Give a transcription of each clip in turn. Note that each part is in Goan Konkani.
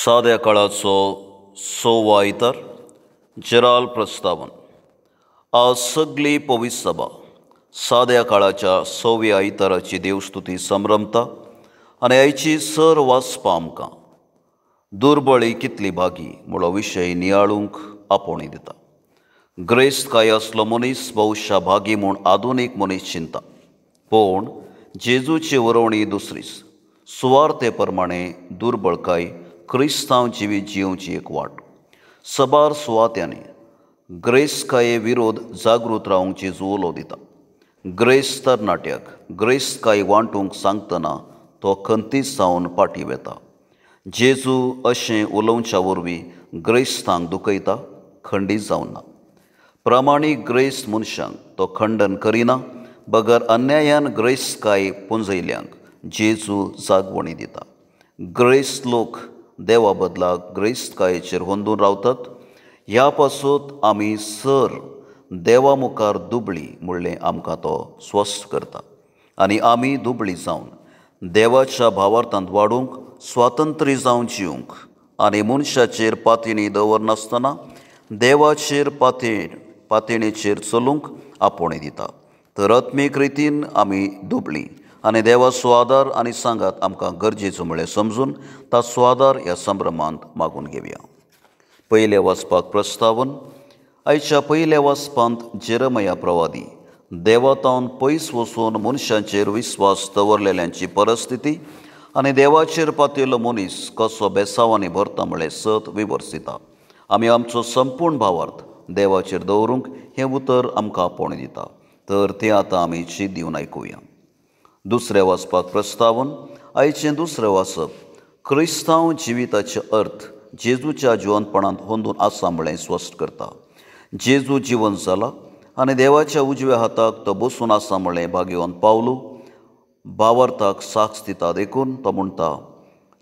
साद्या काळाचो सव्वा आयतार जेराल प्रस्तावन. आज सगली पवित्र सभा साद्या काळाच्या सव्या आयताराची देवस्तुती संभ्रमता आनी आयची सर वाचपा आमकां दुर्बळी कितली भागी म्हणलो विशय नियाळूंक आपोवणी दिता. ग्रेस्त काय असलो मनीस बहुशा भागी म्हूण आधुनीक मनीस चिंता, पूण जेजूची वरोवणी दुसरीच. सुवार्थे प्रमाणे दुर्बळकाय क्रिस्तांव जिवीत जियोवची एक वाट. सबार सुवात्यांनी ग्रेस्तकाये विरोध जागृत रावंक जेजू उलो दिता. ग्रेस्त तरणाट्याक ग्रेस्तकाय वांटूंक सांगतना तो खंती जावन फाटीं वेता. जेजू अशें उलोवच्या वरवीं ग्रेस्तांक दुखयता, खंडीत जावन ना. प्रामाणीक ग्रेस्त मनशांक तो खंडन करिना, बगर अन्यायान ग्रेस्तकाय पुंजयल्यांक जेजू जागवणी दिता. ग्रेस्त लोक देवा बदला ग्रेस्तकायेचेर होंदून रावतात. ह्या पासून आमी सर देवा मुखार दुबळी म्हणलें आमकां तो स्वस्थ करता आनी आमी दुबळी जावन देवाच्या भावार्थांत वाडूंक, स्वातंत्र्य जावन जिवंक आनी मनशाचेर पातयेणी दवरनासतना देवाचेर पातयेणेचेर चलूंक आपोवणी दिता. तर आत्मीक रितीन आमी दुबळी आनी देवाचो आदार आनी सांगात आमकां गरजेचो म्हळें समजून ताचो आदार ह्या संभ्रमांत मागून घेवया. पयल्या वाचपाक प्रस्तावन. आयच्या पयल्या वाचपांत जेरमया प्रवादी देवातावन पयस वचून मनशांचेर विस्वास दवरलेल्यांची परिस्थिती आनी देवाचेर पातयेल्लो मनीस कसो बेसावांनी भरता म्हळें सत विवर्सिता. आमी आमचो संपूर्ण भावार्थ देवाचेर दवरूंक हें उतर आमकां आपोवणी दिता. तर तें आतां आमी शीत दिवन आयकुया. दुसऱ्या वाचपाक प्रस्तावन. आयचें दुसरें वाचप क्रिस्तांव जिविताचे अर्थ जेजूच्या जिवनपणांत होंदून आसा म्हळें स्पश्ट करता. जेजू जिवन जाला आनी देवाच्या उजव्या हाताक तो बसून आसा म्हळें भाग्यवंत पावलू भावार्थाक साक्ष दिता. देखून तो म्हणटा,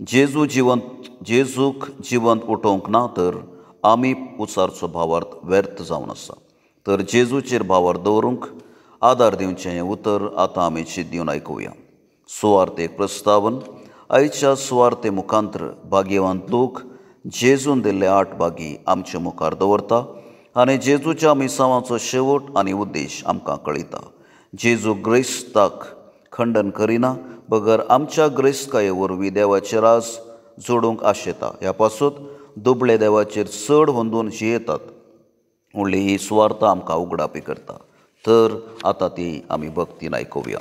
जेजूक जिवंत उठोवंक ना तर आमी उचारचो भावार्थ व्यर्थ जावन आसा. तर जेजूचेर भावार्थ दवरूंक आदार दिवचें हें उतर आतां आमी शीत दिवन आयकुया. सुवार्तेक प्रस्तावन. आयच्या सुवार्ते मुखांत्र भाग्यवंत लोक जेजून दिल्ले 8 भागी आमचे मुखार दवरता आनी जेजूच्या मिसांवाचो शेवट आनी उद्देश आमकां कळयता. जेजू ग्रेस्ताक खंडन करिना, बगर आमच्या ग्रेस्तकाये वरवीं देवाचे राज जोडूंक आशेता. ह्या पासून दुबळे देवाचेर चड होंदून जियेतात म्हणली ही सुवार्ता आमकां उगडापी करता. तर आतां ती आमी भक्तीन आयकुया.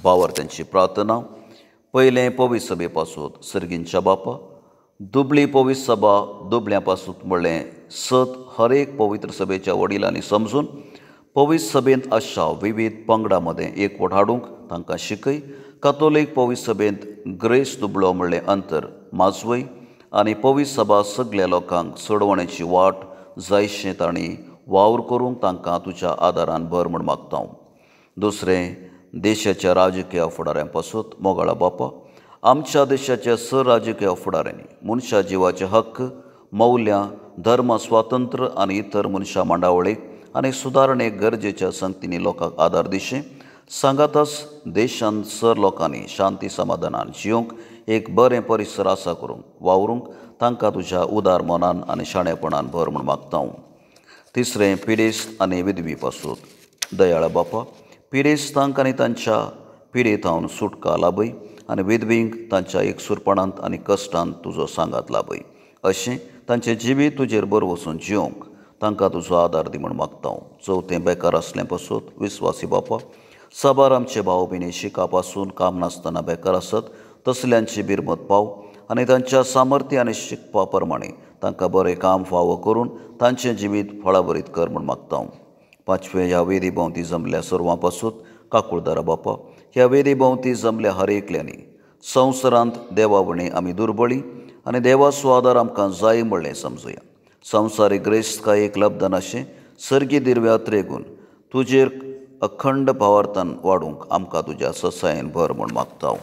भावार्थ्यांची प्रार्थना. पयलें पवित्र सभे पासून. सर्गींच्या बापा, दुबळी पवित्र सभा दुबळ्यां पासून म्हणलें सत हर एक पवित्र सभेच्या वडिलांनी समजून पवित्र सभेंत आशा विविध पंगडां मदें एकवट हाडूंक तांकां शिकय. कातोलीक पवित्र सभेंत ग्रेस दुबळो म्हणलें अंतर माजवय आनी पवित्र सभा सगल्या लोकांक चडवण्याची वाट जायशें तांणी वावर करूंक तांकां तुज्या आदारान भर म्हूण मागता हांव. दुसरें, देशाच्या राजकीय फुडाऱ्यां पासून. मोगाळा बापा, आमच्या देशाच्या सर राजकीय फुडाऱ्यांनी मनशा जिवाचे हक्क, मौल्यां, धर्म स्वातंत्र्य आनी इतर मनशां मांडावळीक आनी सुदारणेक गरजेच्या संगतींनी लोकांक आदार दिशें. सांगातच देशांत सर लोकांनी शांती समाधानान जिवंक एक बरें परिसर आसा करूंक वावरूंक तांकां तुज्या उदार मनान आनी शाणेपणान भर म्हूण मागता हांव. तिसरें, पिडेस्त आनी विधवी पासून. दयाळा बापा, पिडेस्तांक आनी तांच्या पिडेतावन सुटका लाभय आनी विधवींक तांच्या एकसूरपणांत आनी कश्टांत तुजो सांगात लाभय. अशें तांचें जिवीत तुजेर बरो वचून जिवंक तांकां तुजो आदार दी म्हूण मागता हांव. चवथें, बेकार आसलें पासून. विस्वासी बापा, साबार आमचे भाव भयणी शिका पासून काम नासतना बेकार आसत तसल्यांची बिरमत पाव आनी तांच्या सामर्थ्य आनी शिकपा प्रमाणे तांकां बरें काम फावो करून तांचें जिवीत फळाभरीत कर म्हूण मागता हांव. पांचवें, ह्या वेदी भोंवती जमल्या सर्वां पासून. काकुळदारा बापा, ह्या वेदी भोंवती जमल्या हर एकल्यांनी संवसारांत देवा वणे आमी दुर्बळी आनी देवाचो आदार आमकां जाय म्हणलें समजुया. संवसारीक ग्रेस्तकायेक लब्धन अशें सर्गी दिर्व्यात रेगून तुजेर अखंड भावार्थान वाडूंक आमकां तुज्या ससायेन भर म्हूण मागता हांव.